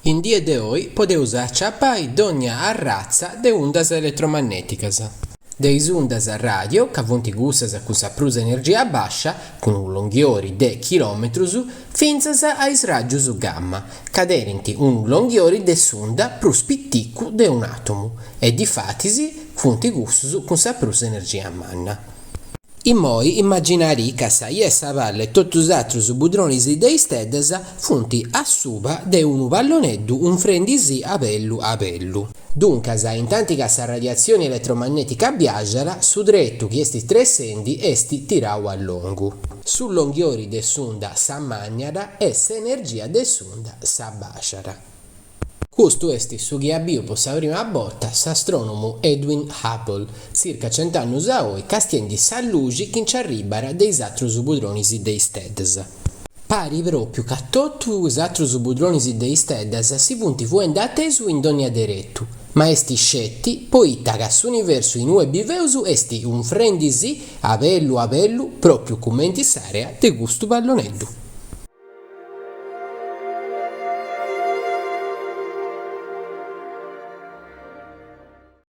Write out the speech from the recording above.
In die de oi podeus aciapai dònnia arratza de undas eletromannèticas. De is undas ràdio, ca funt cussas cun sa prus energia bàscia, cun unu longhiori de chilòmetrus, fintzas a is ràgius gamma, ca tenint unu longhiori de s'unda prus piticu de un'àtomu, e difatis funt cussus cun sa prus energia manna. Immoi immaginarì ca sa 'ia 'e sa palla e totu is atrus budronis de isteddas funt a suba de unu palloneddu unfrendisì a bellu a bellu. Duncas, intanti ca sa radiatzioni eletromannetica biaxat, su tretu chi est tressendi est tirau a longu. Su longhiori de s'unda s'ammanniat e s'energia de s'unda s'abasciat. Custu est su chi at biu po sa prima borta s'astrònomu Edwin Hubble, tzirca cent'annus a oi, castiendi sa luxi chi nci arribat de is atrus budronis de isteddas. Parit pròpiu ca totu is atrus budronis de isteddas si funt fuendi atesu in dònnia deretu, ma est sceti poita ca s'universu in ue biveus est unfrendi-sì a bellu a bellu pròpiu cumenti s'àrea de custu palloneddu.